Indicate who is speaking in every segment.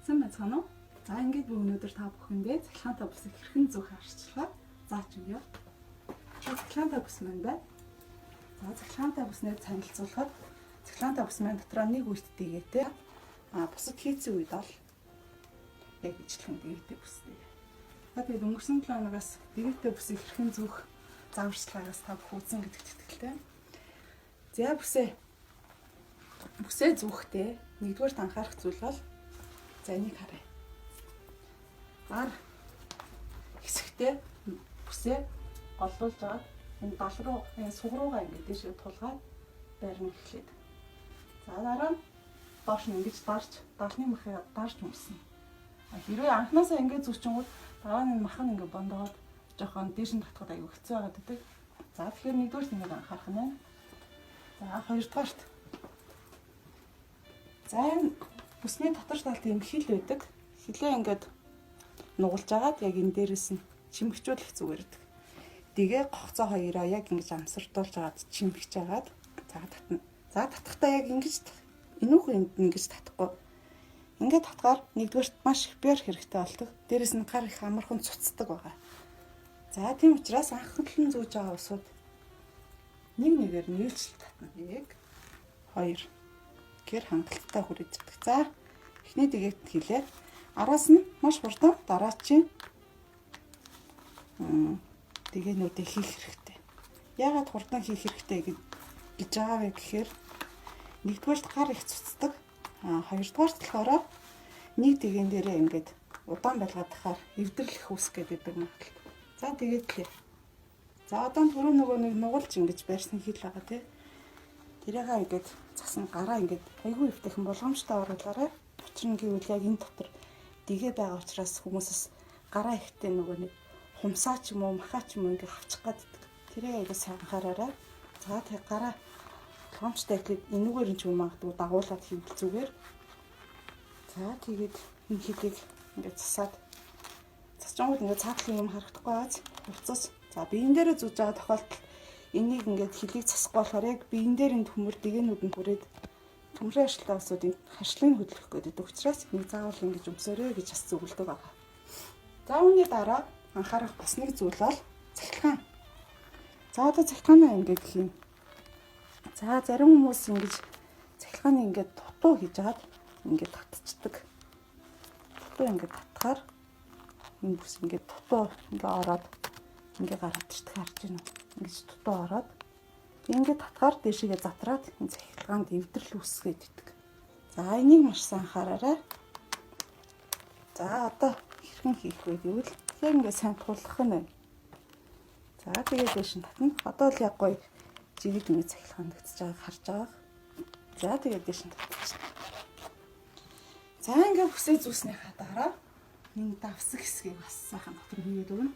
Speaker 1: Сайн байцгаана уу? За, ингээд би өнөөдөр та бүхэндээ цахилгаантай бүсийг хэрхэн зүүх арчилгаа зааж өгье. За, цахилгаантай бүс маань байна. За, цахилгаантай бүснээ танилцуулахад цахилгаантай бүс маань дотроо нэг үет дэгээтэй. А бусад хийцэн үед бол яг ижилхэн дэгээтэй бүстэй. За, тэгээд өнгөрсөн 7 хоногоос дэгээтэй бүсийг хэрхэн зүүх зааварчилгаагаас та бүхэн үзсэн гэдэгт итгэлтэй. За, бүсээ зүүхдээ нэгдүгээр анхаарах зүйл бол, за, энийг харъя. Ар хэсэгтээ бүсээ голлуулж аваад энэ дал руу, энэ суг руугаа ингээд дээшээ тулгаад байрна эхлээд. За, дараа нь доош нь ингэж дарж, далны махыг дарж өмснө. Хэрвээ анхнаасаа ингэж зүүчингүүд дараа нь мах нь ингээд бондогоод жоохон дээш нь татхад аюу хэцүү байгаад байдаг. За, тэгэхээр нэгдүгээр нэг анхаарах нь байна. За, хоёрдугаарт. За, энэ бүсний дотор талд ийм хил байдаг. Хилээ ингээд нугалж агаад яг энэ дээрээс нь чимэгчүүлэх зүгээр байдаг. Дэгээ гогцоо хоёроо яг ингэж амсартуулж агаад чимэгч агаад за татна. За, татахдаа яг ингэж энүүхэн энд ингэж татахгүй. Ингээд татгаар нэгдүгээрт маш их бэр хэрэгтэй болдог. Дээрээс нь гар их амархан цуцдаг байгаа. За, тийм учраас анхлан зүүж байгаа усуд нэг нэгээр нийлжил татна. 1 2 гэр хангалттай хүрээд ирдэг. За, эхний дэгээд хийлээ. Араас нь маш хурдан дараачийн дэгээнүүдийг хийх хэрэгтэй. Яагаад хурдан хийх хэрэгтэй гэж байгаа вэ гэхээр нэгдүгээрт гар их цуцдаг. А хоёрдугаарт болохоор нэг дэгээн дээрээ ингээд удаан байлгаад тахаар эвдрэл их үүсэх гэдэг магадлал. За, тэгээд лээ. За, одоо түрүү нөгөө нэг нугалж ингэж байрсан хил байгаа, тий. Тэрийгээ ингээд засан гараа ингээд айгүй эвтэйхэн болгоомжтой оруулаарай. Учир нь гэвэл яг энэ дотор дэгээ байгаа учраас хүмүүсээс гараа ихтэй нөгөө нэг хумсаа ч юм уу, махаа ч юм уу ингээд хавчих гаддаг. Тэрийг айгүй сайн анхаараарай. За, тэг гараа болгоомжтой ихлээр энүүгээр нь ч юм магадгүй дагуулад хийвэл зүгээр. За, тэгээд энэ хилийг ингээд засаад засчингууд ингээд цаатлын юм харагдахгүй байгааз хувцас. За, биен дээрээ зүүж байгаа тохиолдолд энийг ингээд хилийг засахгүй болохоор яг биен дээр энэ төмөр дэгээнүүд нь хүрээд төмрийн харшлаа усуудын харшлыг хөдлөх гэдэг учраас нэг заавал ингэж өмсөөрэй гэж бас зөвлөдөг байгаа. За, үүний дараа анхаарах бас нэг зүйл бол цахилгаан. За, одоо цахилгаанаа ингээд хийн. За, зарим хүмүүс ингэж цахилгааны ингээд дутуу хийж агаад ингээд татчихдаг. Дутуу ингээд татхаар энэ бүс ингээд дутуу ингээд ороод ингээд гараад ирдэг, харж байна уу? Ингэж дутуу ороод ингээд татгаар дээшээгээ затраад энэ цахилгаанд эвдрэл үүсгээд идэг. За, энийг маш сайн анхаараарай. За, одоо хэрхэн хийх вэ гэвэл яг ингээд сайн тулгах нь байна. За, тэгээд дээш нь татна. Одоо л яг гоё жигэл ингээд цахилгаан нэгтэж байгааг харж байгаа. За, тэгээд дээш нь татчих. За, ингээд бүсээ зүүснийхаа дараа нэг давсаг хэсгийг бас сайхан дотор хийгээд өгнө.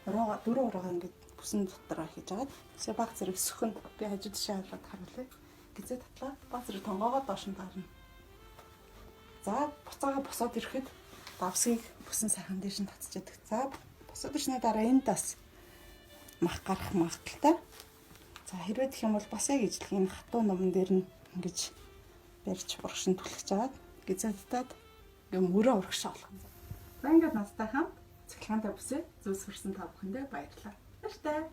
Speaker 1: Урууга дөрөв урууга ингээд бүсэн дотор хийж агаад тэсээ баг зэрэг сөхөн би хажуу тишээ харуулад харуулъя. Гизээ татлаа. Баг зэрэг тонгоогоо доош нь дарна. За, буцаага босоод ирэхэд давсгийг бүсэн сайхан дээш нь татчихдаг. За, босоод ирсний дараа энд бас мах гарах магадлалтай. За, хэрвээ гэх юм бол бас яг ижлэх энэ хатуу нуман дээр нь ингэж барьж урагш нь түлхэж агаад гизээ татаад ингээ мөрөө урагшаа болох юм. За, ингээд надтай хамт цахилгаантай бүсээ зүүж сурсан та бүхэндээ баярлалаа. Баяртай.